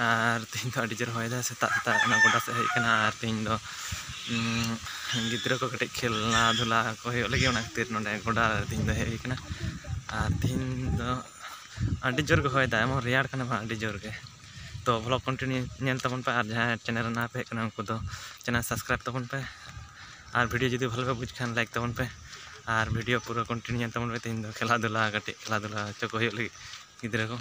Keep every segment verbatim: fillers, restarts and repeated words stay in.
ᱟᱨ ᱛᱮᱦᱮᱧ ᱫᱚ ᱟᱹᱰᱤ ᱡᱳᱨ ᱦᱚᱭ ᱫᱟᱭ, ᱥᱮᱛᱟᱜ ᱥᱮᱛᱟᱜ ᱚᱱᱟ ᱜᱚᱰᱟ ᱥᱮᱫ ᱦᱮᱡ ᱠᱟᱱᱟ᱾ ᱟᱨ ᱛᱮᱦᱮᱧ ᱫᱚ ᱩᱸ, ᱜᱤᱫᱽᱨᱟᱹ ᱠᱚ ᱠᱟᱹᱴᱤᱡ ᱠᱷᱮᱞᱱᱟ ᱫᱷᱩᱞᱟ ᱠᱚ ᱦᱩᱭᱩᱜ ᱞᱟᱹᱜᱤᱫ, ᱚᱱᱟ ᱠᱷᱟᱹᱛᱤᱨ ᱱᱚᱰᱮ ᱜᱚᱰᱟ ᱨᱮ ᱛᱮᱦᱮᱧ ᱫᱚ ᱦᱮᱡ ᱦᱩᱭ ᱠᱟᱱᱟ᱾ ᱟᱨ ᱛᱮᱦᱮᱧ ᱫᱚ ᱟᱹᱰᱤ ᱡᱳᱨ ᱜᱮ ᱦᱚᱭ ᱫᱟᱭ, ᱮᱢᱚᱱ ᱨᱮᱭᱟᱲ ᱠᱟᱱᱟ ᱵᱟᱝ, ᱟᱹᱰᱤ ᱡᱳᱨ ᱜᱮ᱾ ᱛᱚ vlog continue ᱧᱮᱞ ᱛᱟᱵᱚᱱ ᱯᱮ, ᱟᱨ ᱡᱟᱦᱟᱸᱭ channel ᱨᱮ ᱱᱟᱣᱟ ᱯᱮ ᱦᱮᱡ ᱠᱟᱱᱟ ᱩᱱᱠᱩ ᱫᱚ channel subscribe ᱛᱟᱵᱚᱱ ᱯᱮ, ᱟᱨ video ᱡᱩᱫᱤ ᱵᱷᱟᱞᱮ ᱯᱮ ᱵᱩᱡᱽ ᱠᱷᱟᱱ like ᱛᱟᱵᱚᱱ ᱯᱮ, ᱟᱨ video ᱯᱩᱨᱟᱹ continue ᱧᱮᱞ ᱛᱟᱵᱚᱱ ᱯᱮ᱾ ᱛᱮᱦᱮᱧ ᱫᱚ ᱠᱷᱮᱞᱟ ᱫᱷᱩᱞᱟ, ᱠᱟᱹᱴᱤᱡ ᱠᱷᱮᱞᱟ ᱫᱷᱩᱞᱟ ᱦᱚᱪᱚ ᱠᱚ ᱦᱩᱭᱩᱜ ᱞᱟᱹᱜᱤᱫ ᱜᱤᱫᱽᱨᱟᱹ ᱠᱚ᱾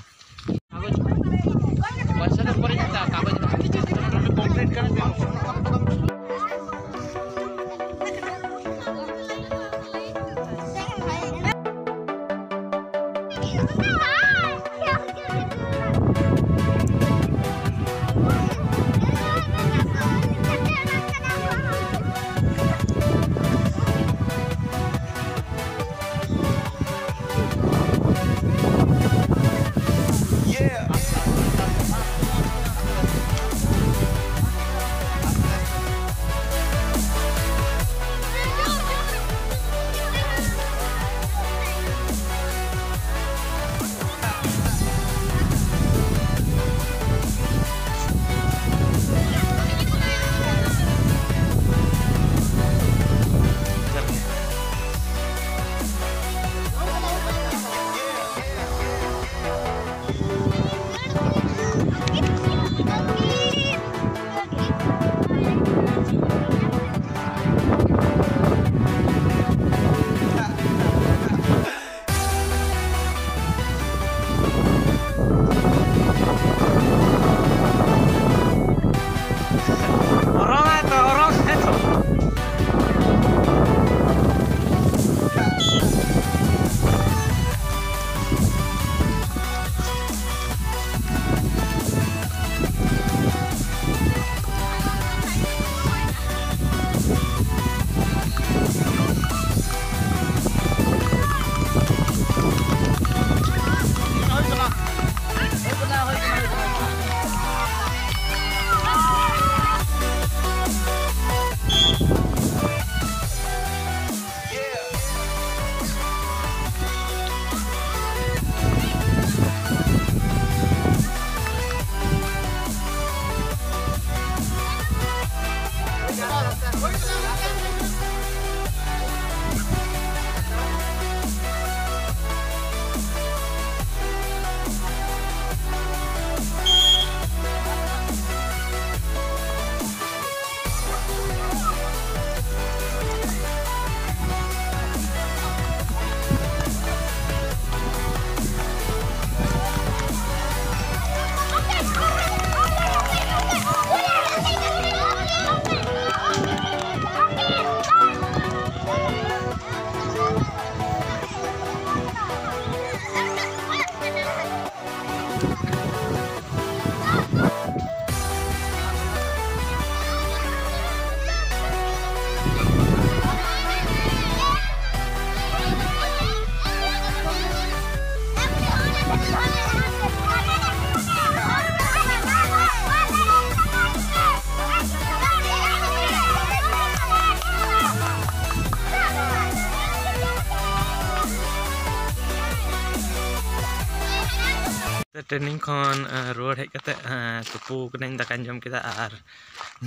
ᱴᱨᱮᱱᱤᱝ ᱠᱷᱚᱱ, ᱮ, ᱨᱩᱣᱟᱹᱲ ᱦᱮᱡ ᱠᱟᱛᱮ, ᱮ, ᱛᱩᱯᱩ ᱠᱟᱹᱱᱟᱹᱧ, ᱫᱟᱠᱟᱧ ᱡᱚᱢ ᱠᱮᱫᱟ ᱟᱨ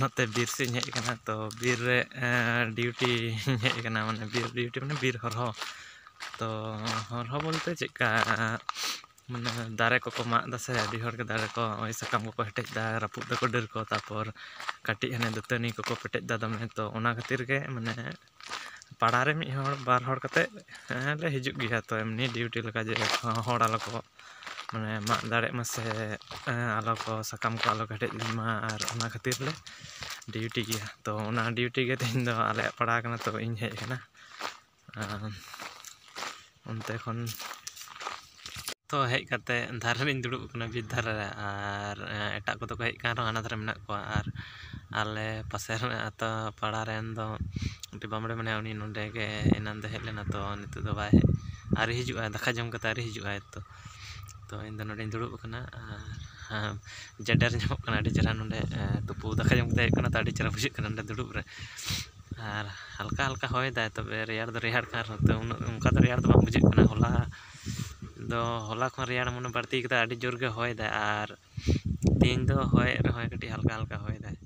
ᱱᱚᱛᱮ ᱵᱤᱨ ᱥᱮᱫ ᱤᱧ ᱦᱮᱡ ᱟᱠᱟᱱᱟ᱾ ᱛᱚ ᱵᱤᱨ ᱨᱮ, ᱮ, ᱰᱤᱭᱩᱴᱤ ᱤᱧ ᱦᱮᱡ ᱟᱠᱟᱱᱟ, ᱢᱟᱱᱮ ᱵᱤᱨ ᱰᱤᱭᱩᱴᱤ ᱢᱟᱱᱮ ᱵᱤᱨ ᱦᱚᱨᱦᱚ᱾ ᱛᱚ ᱦᱚᱨᱦᱚ ᱵᱚᱞᱛᱮ ᱪᱮᱫᱠᱟ, ᱢᱟᱱᱮ ᱫᱟᱨᱮ ᱠᱚᱠᱚ ᱢᱟᱜ ᱮᱫᱟ ᱥᱮ, ᱟᱹᱰᱤ ᱦᱚᱲ ᱜᱮ ᱫᱟᱨᱮ ᱠᱚ, ᱱᱚᱜᱼᱚᱭ ᱥᱟᱠᱟᱢ ᱠᱚᱠᱚ ᱦᱮᱴᱮᱡ ᱮᱫᱟ, ᱨᱟᱹᱯᱩᱫ ᱫᱟᱠᱚ ᱰᱟᱹᱨ ᱠᱚ, ᱛᱟᱨᱯᱚᱨ ᱠᱟᱹᱴᱤᱡ ᱦᱟᱱᱮ ᱫᱟᱹᱛᱟᱹᱱᱤ ᱠᱚᱠᱚ ᱯᱮᱴᱮᱡ ᱮᱫᱟ ᱫᱚᱢᱮ᱾ ᱛᱚ ᱚᱱᱟ ᱠᱷᱟᱹᱛᱤᱨ ᱜᱮ ᱢᱟᱱᱮ ᱯᱟᱲᱟ ᱨᱮ ᱢᱤᱫ ᱦᱚᱲ ᱵᱟᱨ ᱦᱚᱲ ᱠᱟᱛᱮ, ᱦᱮᱸ, ᱞᱮ ᱦᱤᱡᱩᱜ ᱜᱮᱭᱟ᱾ ᱛᱚ ᱮᱢᱱᱤ ᱰᱤᱭᱩᱴᱤ ᱞᱮᱠᱟ ᱡᱮ ᱦᱚᱲ ᱟᱞᱚ ᱠᱚ ᱢᱟᱱᱮ ᱢᱟᱜ ᱫᱟᱲᱮᱜ ᱢᱟ ᱥᱮ, ᱮᱸ, ᱟᱞᱚ ᱠᱚ, ᱥᱟᱠᱟᱢ ᱠᱚ ᱟᱞᱚ ᱠᱚ ᱦᱮᱴᱮᱡ ᱞᱮᱱ ᱢᱟ, ᱟᱨ ᱚᱱᱟ ᱠᱷᱟᱹᱛᱤᱨ ᱞᱮ ᱰᱤᱭᱩᱴᱤ ᱜᱮᱭᱟ᱾ ᱛᱚ ᱚᱱᱟ ᱰᱤᱭᱩᱴᱤ ᱜᱮ ᱛᱮᱦᱮᱧ ᱫᱚ ᱟᱞᱮᱭᱟᱜ ᱯᱟᱲᱟ ᱠᱟᱱᱟ, ᱛᱚ ᱤᱧ ᱦᱮᱡ ᱟᱠᱟᱱᱟ᱾ ᱟᱨ ᱚᱱᱛᱮ ᱠᱷᱚᱱ ᱛᱚ ᱦᱮᱡ ᱠᱟᱛᱮ ᱫᱷᱟᱨᱮ ᱨᱤᱧ ᱫᱩᱲᱩᱵ ᱟᱠᱟᱱᱟ, ᱵᱤᱨ ᱫᱷᱟᱨᱮ ᱨᱮ, ᱟᱨ, ᱮᱸ, ᱮᱴᱟᱜ ᱠᱚᱫᱚ ᱠᱚ ᱦᱮᱡ ᱟᱠᱟᱱ ᱨᱮᱦᱚᱸ ᱦᱟᱱᱟ ᱫᱷᱟᱨᱮ ᱢᱮᱱᱟᱜ ᱠᱚᱣᱟ᱾ ᱟᱨ ᱟᱞᱮ ᱯᱟᱥᱮ ᱨᱮᱱ ᱟᱛᱳ ᱯᱟᱲᱟ ᱨᱮᱱ ᱫᱚ ᱢᱤᱫᱴᱤᱡ ᱵᱟᱢᱵᱽᱲᱮ ᱢᱮᱱᱟᱭᱟ, ᱩᱱᱤ ᱱᱚᱸᱰᱮ ᱜᱮ ᱮᱱᱟᱱ ᱫᱚ ᱦᱮᱡ ᱞᱮᱱᱟ, ᱛᱚ ᱱᱤᱛᱚᱜ ᱫᱚ ᱵᱟᱭ ᱦᱮᱡ, ᱟᱹᱣᱨᱤ ᱦᱤᱡᱩᱜᱼᱟ, ᱫᱟᱠᱟ ᱡᱚᱢ ᱠᱟᱛᱮ ᱟᱹᱣᱨᱤ ᱦᱤᱡᱩᱜᱼᱟᱭ᱾ ᱛᱚ, ᱛᱚ ᱤᱧ ᱫᱚ ᱱᱚᱸᱰᱮᱧ ᱫᱩᱲᱩᱵ ᱟᱠᱟᱱᱟ᱾ ᱟᱨ, ᱦᱮᱸ, ᱡᱮᱰᱮᱨ ᱧᱟᱢᱚᱜ ᱠᱟᱱᱟ ᱟᱹᱰᱤ ᱪᱮᱦᱨᱟ ᱱᱚᱸᱰᱮ, ᱮᱸ, ᱛᱩᱯᱩ ᱫᱟᱠᱟ ᱡᱚᱢ ᱠᱟᱛᱮ ᱦᱮᱡ ᱠᱟᱱᱟ, ᱛᱚ ᱟᱹᱰᱤ ᱪᱮᱦᱨᱟ ᱵᱩᱡᱷᱟᱹᱜ ᱠᱟᱱᱟ ᱱᱚᱸᱰᱮ ᱫᱩᱲᱩᱵ ᱨᱮ᱾ ᱟᱨ ᱦᱟᱞᱠᱟ ᱦᱟᱞᱠᱟ ᱦᱚᱭ ᱫᱟᱭ, ᱛᱚᱵᱮ ᱨᱮᱭᱟᱲ ᱫᱚ ᱨᱮᱭᱟᱲ ᱠᱟᱱ ᱨᱮᱦᱚᱸ ᱛᱚ ᱩᱱᱟᱹᱜ ᱚᱱᱠᱟ ᱫᱚ ᱨᱮᱭᱟᱲ ᱫᱚ ᱵᱟᱝ ᱵᱩᱡᱷᱟᱹᱜ ᱠᱟᱱᱟ᱾ ᱦᱚᱞᱟ ᱫᱚ, ᱦᱚᱞᱟ ᱠᱷᱚᱱ ᱨᱮᱭᱟᱲ ᱢᱚᱱᱮ ᱵᱟᱹᱲᱛᱤ ᱠᱟᱫᱟ, ᱟᱹᱰᱤ ᱡᱳᱨ ᱜᱮ ᱦᱚᱭ ᱫᱟᱭ᱾ ᱟᱨ ᱛᱮᱦᱮᱧ ᱫᱚ ᱦᱚᱭᱮᱫ ᱨᱮᱦᱚᱸᱭ ᱠᱟᱹᱴᱤᱡ ᱦᱟᱞᱠᱟ ᱦᱟᱞᱠᱟ ᱦᱚᱭ ᱫᱟᱭ᱾